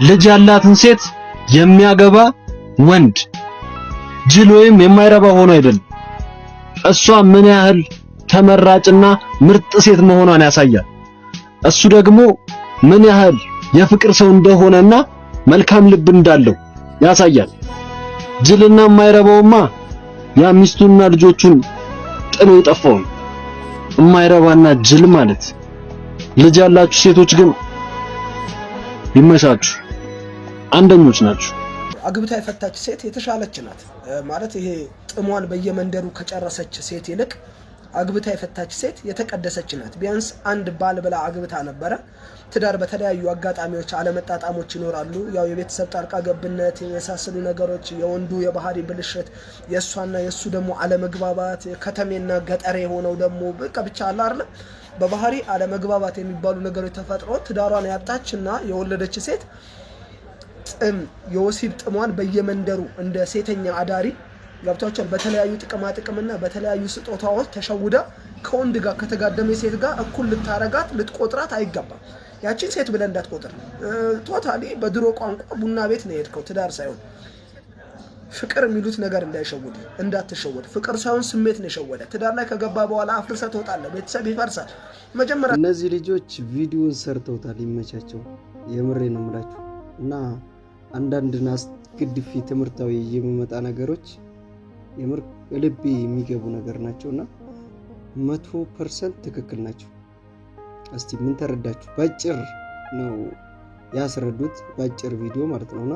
ልጅ ያላትን ሴት የሚያገባ ወንድ ጅል ወይም የማይረባ ሆኖ አይደለም። እሷ ምን ያህል ተመራጭና ምርጥ ሴት መሆኗን ያሳያል። እሱ ደግሞ ምን ያህል የፍቅር ሰው እንደሆነና መልካም ልብ እንዳለው ያሳያል። ጅልና የማይረባውማ ያ ሚስቱንና ልጆቹን ጥሎ የጠፋው ነው። የማይረባና ጅል ማለት። ልጅ ያላችሁ ሴቶች ግን ይመቻችሁ፣ አንደኞች ናችሁ። አግብታ የፈታች ሴት የተሻለች ናት። ማለት ይሄ ጥሟን በየመንደሩ ከጨረሰች ሴት ይልቅ አግብታ የፈታች ሴት የተቀደሰች ናት። ቢያንስ አንድ ባል ብላ አግብታ ነበረ። ትዳር በተለያዩ አጋጣሚዎች አለመጣጣሞች ይኖራሉ። ያው የቤተሰብ ጣልቃ ገብነት የመሳሰሉ ነገሮች፣ የወንዱ የባህሪ ብልሽት፣ የእሷና የእሱ ደግሞ አለመግባባት፣ ከተሜና ገጠሬ የሆነው ደግሞ በቃ ብቻ አለ አይደለም፣ በባህሪ አለመግባባት የሚባሉ ነገሮች ተፈጥሮ ትዳሯን ያጣች እና የወለደች ሴት ጥም የወሲብ ጥሟን በየመንደሩ እንደ ሴተኛ አዳሪ ገብቷቸዋል። በተለያዩ ጥቅማ ጥቅምና በተለያዩ ስጦታዎች ተሸውዳ ከወንድ ጋር ከተጋደመ ሴት ጋር እኩል ልታረጋት ልትቆጥራት አይገባም። ያቺን ሴት ብለህ እንዳትቆጥር። Totally በድሮ ቋንቋ ቡና ቤት ነው የሄድከው፣ ትዳር ሳይሆን። ፍቅር የሚሉት ነገር እንዳይሸውድ፣ እንዳትሸወድ። ፍቅር ሳይሆን ስሜት ነው የሸወደ። ትዳር ላይ ከገባ በኋላ አፍርሰህ ትወጣለህ፣ ቤተሰብ ይፈርሳል። መጀመሪያ እነዚህ ልጆች ቪዲዮን ሰርተውታል። ይመቻቸው። የምሬ ነው የምላችሁ። እና አንዳንድ አስገድፊ ትምህርታዊ የሚመጣ ነገሮች የምር ልቤ የሚገቡ ነገር ናቸው እና 100% ትክክል ናቸው። እስቲ ምን ተረዳችሁ? በአጭር ነው ያስረዱት፣ በአጭር ቪዲዮ ማለት ነውና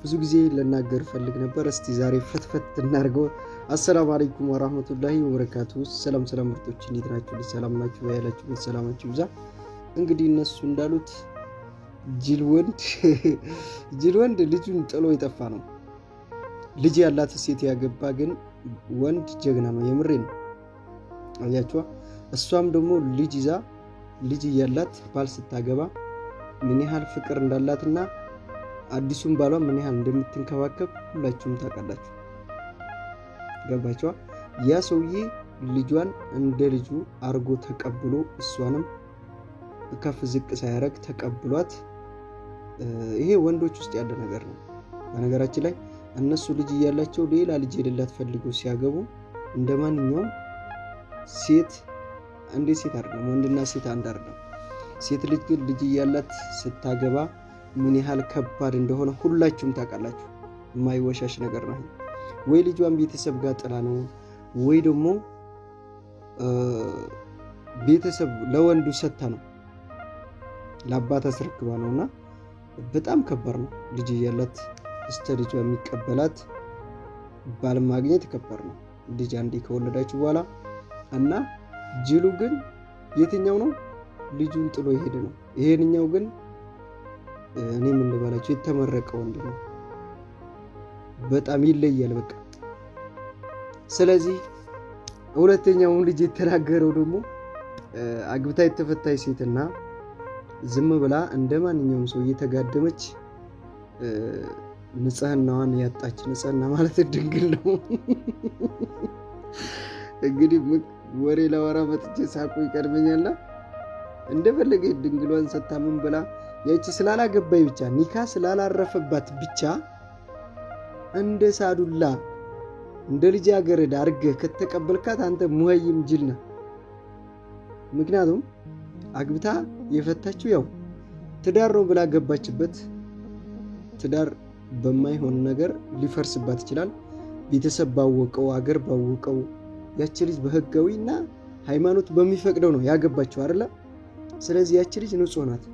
ብዙ ጊዜ ልናገር ፈልግ ነበር። እስቲ ዛሬ ፈትፈት እናድርገው። አሰላሙ አለይኩም ወራህመቱላሂ ወበረካቱ። ሰላም ሰላም ምርጦች፣ እንዴት ናችሁ? ሰላም ናችሁ? ያላችሁበት ሰላማችሁ ይብዛ። እንግዲህ እነሱ እንዳሉት ጅል ወንድ ጅል ወንድ ልጁን ጥሎ የጠፋ ነው። ልጅ ያላት ሴት ያገባ ግን ወንድ ጀግና ነው። የምሬ ነው። አያችኋ። እሷም ደግሞ ልጅ ይዛ ልጅ እያላት ባል ስታገባ ምን ያህል ፍቅር እንዳላትና አዲሱን ባሏ ምን ያህል እንደምትንከባከብ ሁላችሁም ታውቃላችሁ። ገባችኋ? ያ ሰውዬ ልጇን እንደ ልጁ አርጎ ተቀብሎ እሷንም ከፍ ዝቅ ሳያደርግ ተቀብሏት፣ ይሄ ወንዶች ውስጥ ያለ ነገር ነው። በነገራችን ላይ እነሱ ልጅ እያላቸው ሌላ ልጅ የሌላት ፈልገው ሲያገቡ እንደ ማንኛውም ሴት እንደ ሴት አይደለም፣ ወንድና ሴት አንድ አይደለም። ሴት ልጅ ግን ልጅ እያላት ስታገባ ምን ያህል ከባድ እንደሆነ ሁላችሁም ታውቃላችሁ። የማይወሻሽ ነገር ነው። ወይ ልጇን ቤተሰብ ጋር ጥላ ነው፣ ወይ ደግሞ ቤተሰብ ለወንዱ ሰታ ነው፣ ለአባት አስረክባ ነው። እና በጣም ከባድ ነው። ልጅ እያላት እስከ ልጇ የሚቀበላት ባል ማግኘት ከባድ ነው። ልጅ አንዴ ከወለዳችሁ በኋላ። እና ጅሉ ግን የትኛው ነው? ልጁን ጥሎ የሄደ ነው። ይሄንኛው ግን እኔ ምን ልበላችሁ የተመረቀ ወንድ ነው። በጣም ይለያል። በቃ ስለዚህ ሁለተኛውን ልጅ የተናገረው ደግሞ አግብታ የተፈታች ሴትና ዝም ብላ እንደ ማንኛውም ሰው እየተጋደመች ንጽህናዋን ያጣች፣ ንጽህና ማለት ድንግል ነው። እንግዲህ ወሬ ለወራ መጥቼ ሳቁ ይቀድመኛልና እንደፈለገ ድንግሏን ሰታምን ብላ ያቺ ስላላገባይ ብቻ፣ ኒካ ስላላረፈባት ብቻ እንደ ሳዱላ እንደ ልጃገረድ አድርገህ ከተቀበልካት አንተ ሙሀይም ጅል ነህ። ምክንያቱም አግብታ የፈታችው ያው ትዳር ነው ብላ ገባችበት። ትዳር በማይሆን ነገር ሊፈርስባት ይችላል። ቤተሰብ ባወቀው፣ አገር ባወቀው፣ ያቺ ልጅ በህጋዊ እና ሃይማኖት በሚፈቅደው ነው ያገባችው አይደለ? ስለዚህ ያቺ ልጅ ንጹህ ናት፣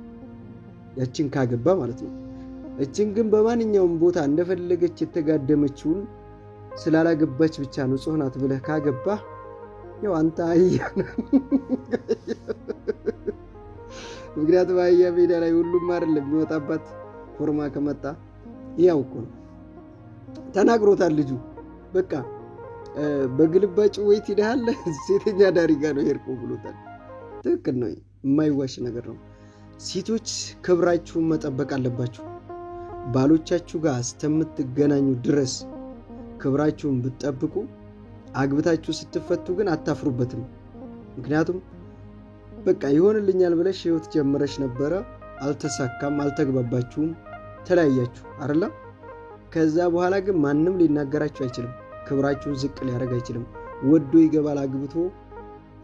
ያችን ካገባ ማለት ነው። እችን ግን በማንኛውም ቦታ እንደፈለገች የተጋደመችውን ስላላገባች ብቻ ንጹህ ናት ብለህ ካገባህ ያው አንተ አህያ ነህ። ምክንያቱም አህያ ሜዳ ላይ ሁሉም አይደለም የሚወጣባት፣ ኮርማ ከመጣ ያው እኮ ነው። ተናግሮታል ልጁ። በቃ በግልባጭ ወይ ትሄዳለህ፣ ሴተኛ ዳሪ ጋር ነው የሄድከው ብሎታል። ትክክል ነው። የማይዋሽ ነገር ነው። ሴቶች ክብራችሁን መጠበቅ አለባችሁ። ባሎቻችሁ ጋር እስከምትገናኙ ድረስ ክብራችሁን ብትጠብቁ አግብታችሁ ስትፈቱ ግን አታፍሩበትም። ምክንያቱም በቃ ይሆንልኛል ብለሽ ህይወት ጀምረሽ ነበረ። አልተሳካም፣ አልተግባባችሁም፣ ተለያያችሁ አይደለ? ከዛ በኋላ ግን ማንም ሊናገራችሁ አይችልም። ክብራችሁን ዝቅ ሊያደርግ አይችልም። ወዶ ይገባል አግብቶ፣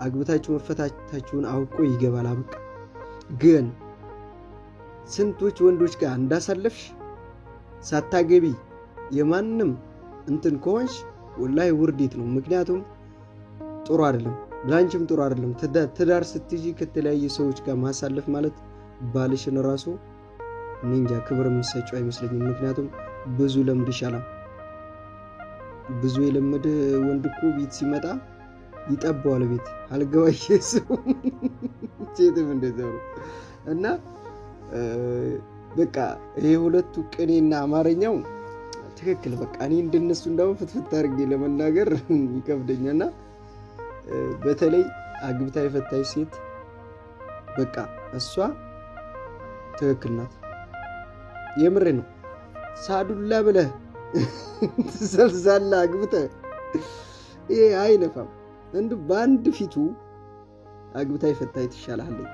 አግብታችሁ መፈታታችሁን አውቆ ይገባል። አበቃ። ግን ስንቶች ወንዶች ጋር እንዳሳለፍሽ ሳታገቢ የማንም እንትን ከሆንሽ ወላሂ ውርዴት ነው። ምክንያቱም ጥሩ አይደለም፣ ላንቺም ጥሩ አይደለም። ትዳር ስትይዢ ከተለያዩ ሰዎች ጋር ማሳለፍ ማለት ባልሽን ራሱ እኔ እንጃ ክብር የምትሰጪው አይመስለኝም። ምክንያቱም ብዙ ለምድሻል። ብዙ የለመደ ወንድ እኮ ቤት ሲመጣ ይጠባዋል። ቤት አልገባ ሰው ሴትም እንደዚያው ነው። እና በቃ ይሄ ሁለቱ ቅኔና አማርኛው ትክክል። በቃ እኔ እንደነሱ እንዳውም ፍትፍት አድርጌ ለመናገር ይከብደኛልና በተለይ አግብታ የፈታች ሴት በቃ እሷ ትክክል ናት። የምሬ ነው። ሳዱላ ብለህ ትዘልዛላ አግብተህ ይሄ አይነፋም። እንዱ በአንድ ፊቱ አግብታ የፈታች ትሻላለች።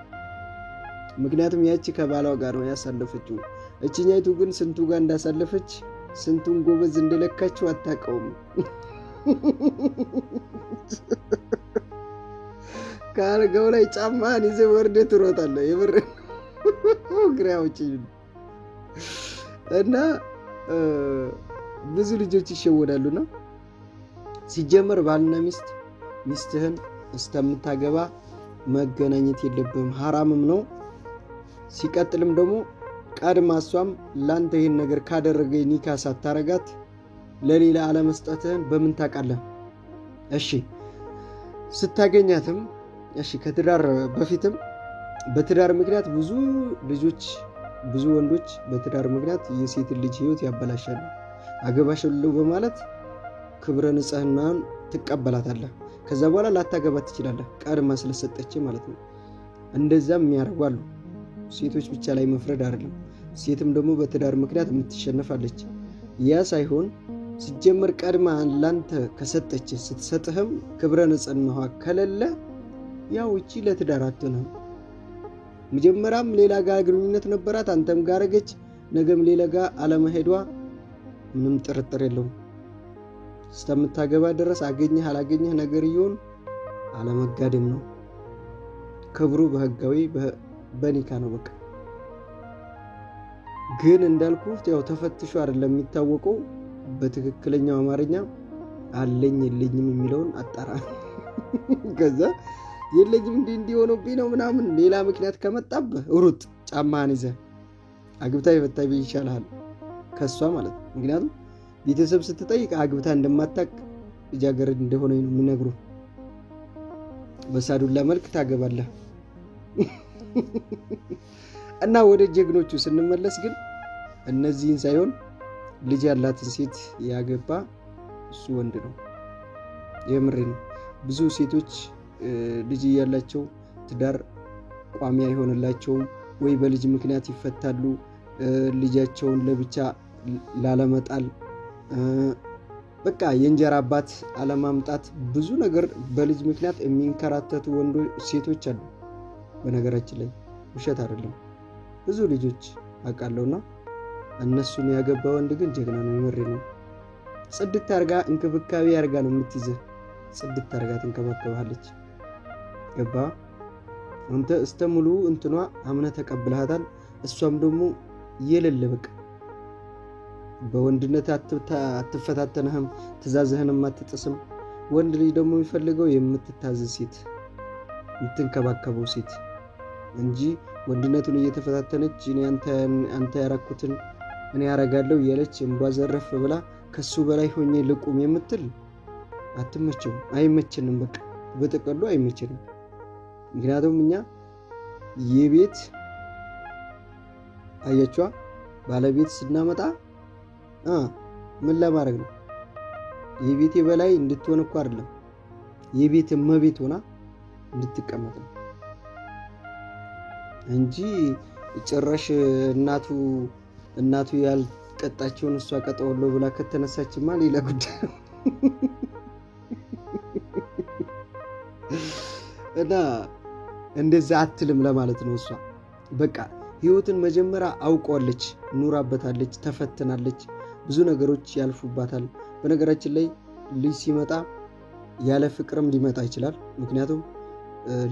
ምክንያቱም ያቺ ከባሏ ጋር ነው ያሳለፈችው። እችኛይቱ ግን ስንቱ ጋር እንዳሳለፈች ስንቱን ጎበዝ እንደለካችው አታውቀውም። ከአልጋው ላይ ጫማህን ይዘህ ወርደህ ትሮጣለህ። የምር ግራ አውጪኝ። እና ብዙ ልጆች ይሸወዳሉና ሲጀመር ባልና ሚስት ሚስትህን እስከምታገባ መገናኘት የለብህም፣ ሐራምም ነው። ሲቀጥልም ደግሞ ቀድማ እሷም ላንተ ይህን ነገር ካደረገ ኒካ ሳታረጋት ለሌላ አለመስጠትህን በምን ታውቃለህ? እሺ ስታገኛትም፣ እሺ ከትዳር በፊትም በትዳር ምክንያት ብዙ ልጆች ብዙ ወንዶች በትዳር ምክንያት የሴት ልጅ ህይወት ያበላሻሉ። አገባሻለሁ በማለት ክብረ ንጽህናን ትቀበላታለህ። ከዛ በኋላ ላታገባት ትችላለህ፣ ቀድማ ስለሰጠች ማለት ነው። እንደዛም የሚያደርጉ አሉ። ሴቶች ብቻ ላይ መፍረድ አይደለም። ሴትም ደግሞ በትዳር ምክንያት የምትሸነፋለች። ያ ሳይሆን ሲጀመር ቀድማ ላንተ ከሰጠች ስትሰጥህም ክብረ ንጽህናዋ ከሌለ ያው እቺ ለትዳር አትሆንም። መጀመሪያም ሌላ ጋር ግንኙነት ነበራት፣ አንተም ጋር አረገች፣ ነገም ሌላ ጋር አለመሄዷ ምንም ጥርጥር የለውም። እስከምታገባ ድረስ አገኘህ አላገኘህ ነገር ይሁን አለመጋደም ነው። ክብሩ በህጋዊ በኒካ ነው። በቃ ግን እንዳልኩት ያው ተፈትሾ አይደለም የሚታወቀው። በትክክለኛው አማርኛ አለኝ የለኝም የሚለውን አጣራ። ከዛ የለኝም እንዲህ እንዲህ ሆኖብኝ ነው ምናምን ሌላ ምክንያት ከመጣብህ ሩጥ፣ ጫማህን ይዘህ አግብታ የፈታ ይሻልሃል ከሷ ማለት ነው። ምክንያቱም ቤተሰብ ስትጠይቅ አግብታ እንደማታቅ ልጃገረድ እንደሆነ ነው የሚነግሩ። በሳዱላ መልክ ታገባለህ። እና ወደ ጀግኖቹ ስንመለስ ግን እነዚህን ሳይሆን ልጅ ያላትን ሴት ያገባ እሱ ወንድ ነው። የምሬ ነው። ብዙ ሴቶች ልጅ እያላቸው ትዳር ቋሚ አይሆንላቸውም፣ ወይ በልጅ ምክንያት ይፈታሉ። ልጃቸውን ለብቻ ላለመጣል በቃ የእንጀራ አባት አለማምጣት፣ ብዙ ነገር በልጅ ምክንያት የሚንከራተቱ ወንዶች ሴቶች አሉ። በነገራችን ላይ ውሸት አይደለም፣ ብዙ ልጆች አውቃለሁና እነሱን ያገባ ወንድ ግን ጀግና ነው። የምሬ ነው። ጽድት አርጋ እንክብካቤ አርጋ ነው የምትይዝህ። ጽድት አርጋ ትንከባከባለች። ገባ አንተ እስተ ሙሉ እንትኗ አምነህ ተቀብለሃታል። እሷም ደግሞ የሌለ በቃ በወንድነት አትፈታተንህም፣ ትእዛዝህንም አትጥስም። ወንድ ልጅ ደግሞ የሚፈልገው የምትታዘዝ ሴት፣ የምትንከባከበው ሴት እንጂ ወንድነቱን እየተፈታተነች እኔ አንተ ያረኩትን እኔ ያረጋለሁ እያለች እንቧ ዘረፍ ብላ ከሱ በላይ ሆኜ ልቁም የምትል አትመቸውም፣ አይመችንም። በቃ በጥቅሉ አይመችንም። ምክንያቱም እኛ የቤት አያቿ ባለቤት ስናመጣ ምን ለማድረግ ነው? የቤቴ በላይ እንድትሆን እኮ አይደለም፣ የቤት እመቤት ሆና እንድትቀመጥ ነው እንጂ ጭራሽ እናቱ እናቱ ያልቀጣቸውን እሷ ቀጠዋለሁ ብላ ከተነሳችማ ሌላ ጉዳይ ነው። እና እንደዛ አትልም ለማለት ነው። እሷ በቃ ህይወትን መጀመሪያ አውቀዋለች፣ ኑራበታለች፣ ተፈትናለች፣ ብዙ ነገሮች ያልፉባታል። በነገራችን ላይ ልጅ ሲመጣ ያለ ፍቅርም ሊመጣ ይችላል። ምክንያቱም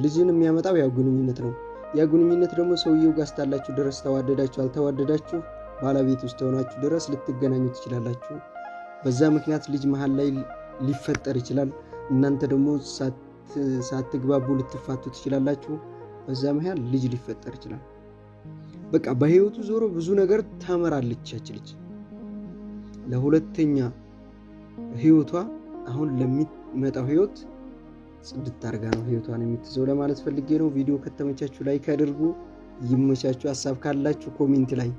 ልጅን የሚያመጣው ያው ግንኙነት ነው። ያ ግንኙነት ደግሞ ሰውየው ጋር እስካላችሁ ድረስ፣ ተዋደዳችሁ አልተዋደዳችሁ ባለቤት ውስጥ ሆናችሁ ድረስ ልትገናኙ ትችላላችሁ። በዛ ምክንያት ልጅ መሀል ላይ ሊፈጠር ይችላል። እናንተ ደግሞ ሳትግባቡ ልትፋቱ ትችላላችሁ። በዛ መሀል ልጅ ሊፈጠር ይችላል። በቃ በህይወቱ ዞሮ ብዙ ነገር ተምራለች ያች ልጅ። ለሁለተኛ ህይወቷ አሁን ለሚመጣው ህይወት ጽድት አድርጋ ነው ህይወቷን የምትይዘው ለማለት ፈልጌ ነው። ቪዲዮ ከተመቻችሁ like አድርጉ። ይመቻችሁ። ሀሳብ ካላችሁ comment ላይ